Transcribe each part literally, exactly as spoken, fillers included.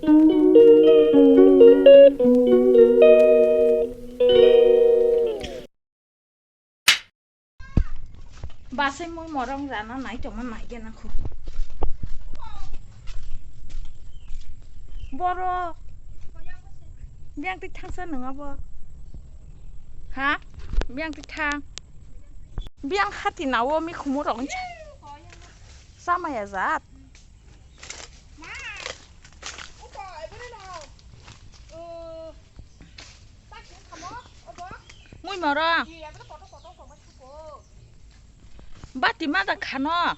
Basai mui morong rana nai tongma nai gana khu. Boro. Biyang tik thangsa nung abo. Ha? Biyang tik thang. Biyang hati nawo mi khumu rong. Sama ya jat. Mui moro. Bati ma da khano.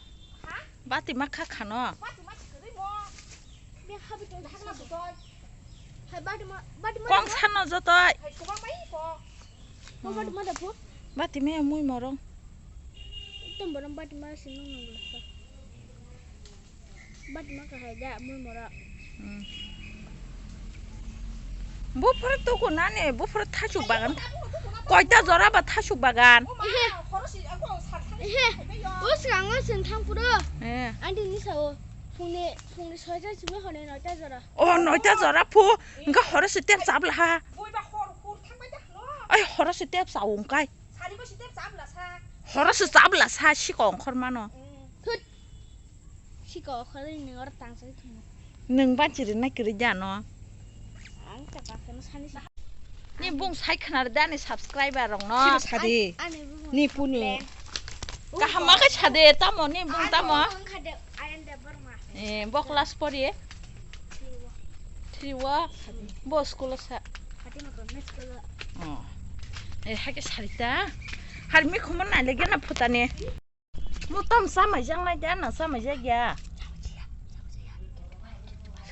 Bati ma kha khano. Kong sano jotoi. Bati ma mui moro. Bati ma kahai da mui moro. Hmm. Buphuru tuku nani, buphuru thasuk bagan. Koita jora ba thasuk bagan? Ehe. Ehe. O swngo chwng thang phuru. Eh. Aunty ni sao. Phungni, phungni soita simi hone noita jora. Oh, noita jora phu. Engka horo se tep chap laha. Ai, horo se tep chao engkai. Horo se chap lasa, siko ongkhor mano. Thut. Siko khoroi ni oro tang sai thung. Nwng banchi rinai kwrwi da no. Ang ta ba kano sani sa. Ni bung sai khna da ni subscriber rok no. Sini sadi. Ani bung ni puni. Kaham ma khe sade tamo ni bung tamo. Ang khade Ayan Debbarma. Eh, bo class four ye? Three wo. Three wo. Bo school sa. Hati ma ko school. Oh. Eh, hake sarita. Har mi khumon na lege na phutane. Mo tam samai jang nai da na samai jagya.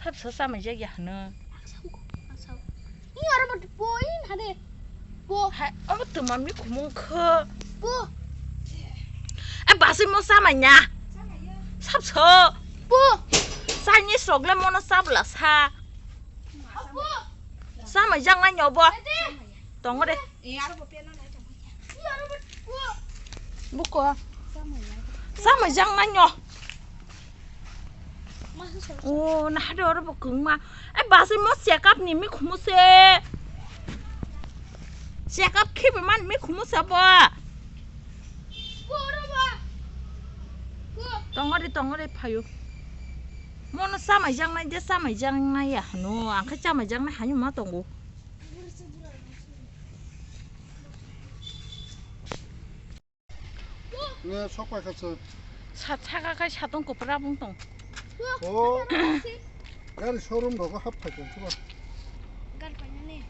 Sab sa samai jagya hano. Ni aro bo po in hade. Po. Hai, abo tuma mi khumung kho. Po. E basi mo samai nya. Sab so. Po. Sai ni srok le mono sabla sa. Po. Samai jang nai nyobo. Tongo de. Buko. Sama jang nanyo. O, na hade oro bo kwngma. Ai, basi mo check up ni mi khumu se. Check up khibi man mi khumu se bo. Tongori, tongori phayo. Mono sama jang nai de, sama jang nai ya hano. Ang khe sama jang nai hayo ma tongo. Nge sok pai kha se. Sat saka kai satong kopra bung tong. O. Gari showroom rogo hap phai tong se ba. Gari paina ne.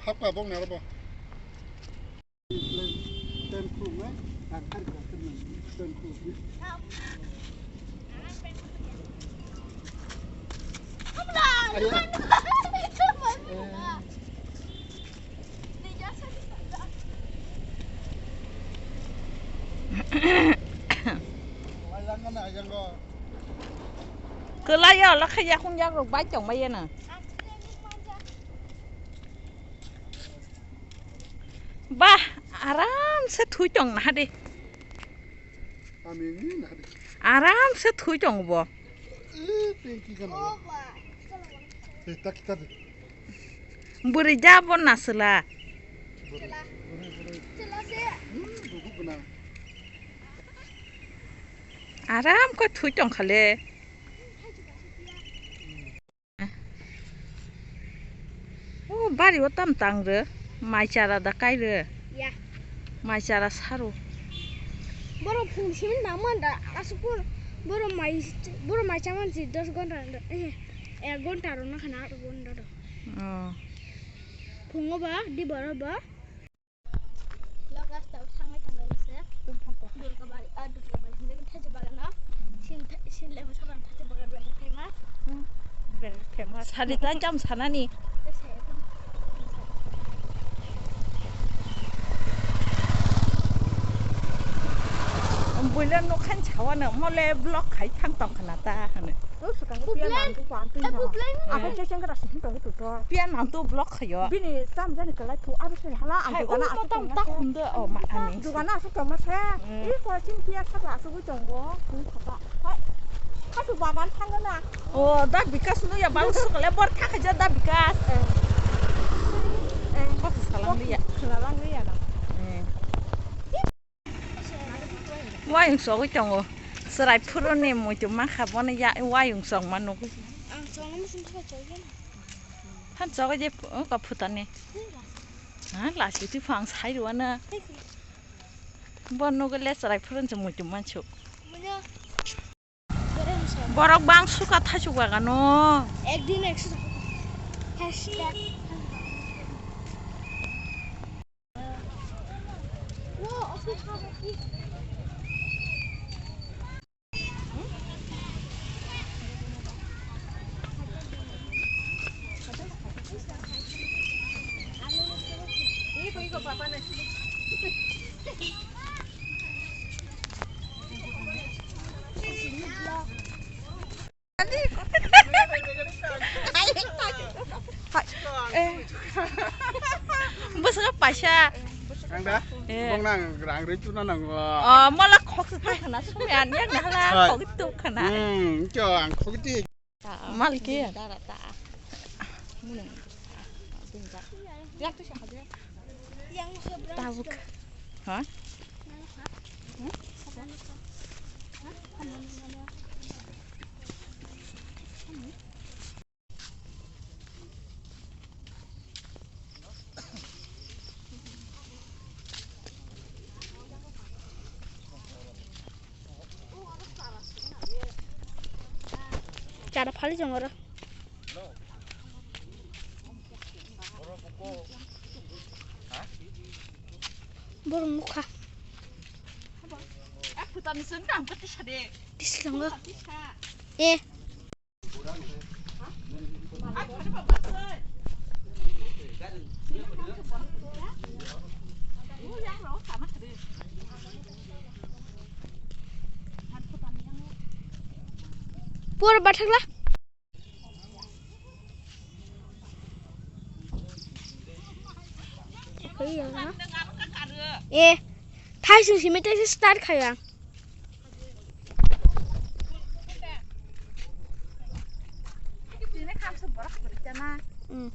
Hap ka bong na ba. Kwlai ya, lakha yakung yakrok bai tong bai ya na. Bah, aram se thui tong na de. Aram se thui tong bo. Eh, thank you, kan. Eh, tak, tak. Bwrwi da bo naswla. Bwrwi, bwrwi, bwrwi. Hmm, bubu bwna. Aram khe thui tong khale. O bari o tam tang re, mai chara da kai re. Ya. Mai chara saro. Borok phung simi nangman da, asuk por borok mai, borok mai chaman si dos gonta da, eh, ek gonta ro na khana ato gonta do. Oh. Phungo ba, di boro ba. Lo gastao thangwi tonglaise. Durga bari, ah, Durga bari hinwi thaichuk bagano. Sin, sin lebu sabang thaichuk bagan bai thai ma. Bai thai ma. Sadi ta jam sanani. Buila nokhan chawano mole block khai thang tong khana ta hano. Piya nang tu block khayo. Bini tam jani kalai thu abo se hala ang dugana asuk tong ma se. Dugana asuk tong ma se. I ko chin piya sabla asuk tongo. Thu khata. Hai. Baban thangna. O, da Bikas no ya, bang sukale bor thakhaja da Bikas. Eh. Eh. Kok salam liya. Salam liya da. Eh. Wayung sogwi tongo. Chwrai phuruni muitu mankha bono ya wayung song mano. Ang songno muchung thai chogwi. Han chogwi je ko phutani. Ha, lasi tu phang sai ruana. Bo nugwi le chwrai phurun se muitu mansu. Borok bang suka thaichuk bagano. Ekdin ekso taka. Hashtag. Bwswk paisa. Ang da? Eh. Bong nang rang rwi chuna nango. Oh, mala khok se khai khana, sumi an yak na hala. Hai. Khok tu khana. Hmm, kyo ang khok ti. Maliki. Dara ta. Tabuk. Ha? Chara phali jongora. Borok mukha. Tisi tongo. Eh. Pura bathakla. Eh, thaisung simi tei start khayo ang. Tini kamsa borok kwrwi jana. Hmm.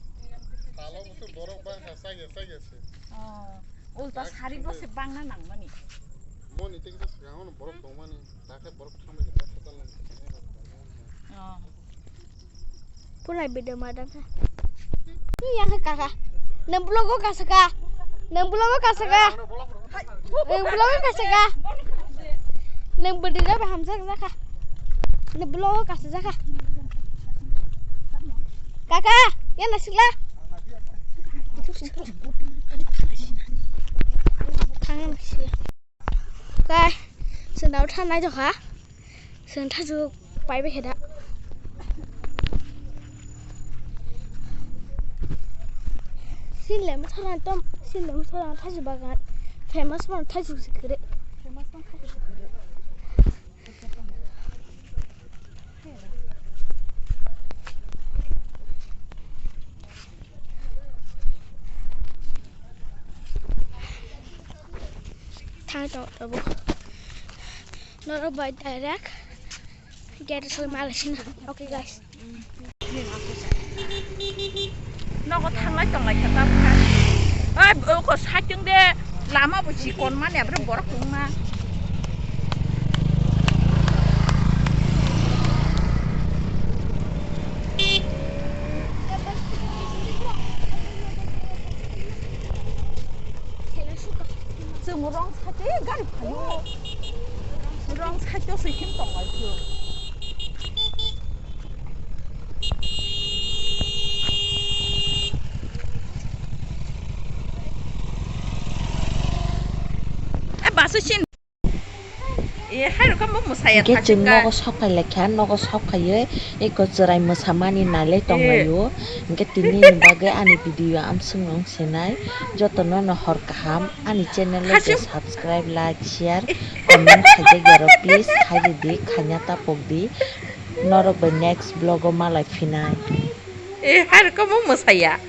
Talo busu borok bangkha, chaya, chaya se. Oh, ulta sari bo se bangna nangmani. Moni tei kisa swkang ono borok tongmani, dakhe borok thangbai khe hospital ni. Oh. Pulai video madang kha. Ni yang kha kha. Nang vlog o kasa kha. Nang vlog o kasa kha. Nang vlog o kasa kha. Nang bwdwi rok bai hamjak jak kha. Nang vlog o kasa jak kha. Kaka, ya na sikla. Thang si. Kai, sendao thanai jokha. Seng thaisuk pai bai khe da. Sinle motha rang tom, sinle motha rang thaisuk bagan. Famous man thaisuk se kwrwi. Thang tong tabuk. Norok bai direct gate soi malaisina. Okay, guys. Nogo thanglai tonglai khe tabukha. Oi, oko saitung de lama bo chikon mani, abro borok tongma. Chwng rong site gari phaio. Rong site se khin tonglai kho. Eh, basu chin. Eh, hai rokom bo musaya. Hingke thajak chwng ka. Nogo sok phai laikha, nogo sok phaiwi eko chwrai mwsamani nailai tonglaio. Eh. Hingke tini ni bagwi ani video amswk nung sinai. Jotono no hor kaham, ani channel o je subscribe, like, share, comment khaijak yaro, please khairidi, khaina tapokdi. Norok bai next vlog o malai phinai. Eh, hai rokom bo musaya.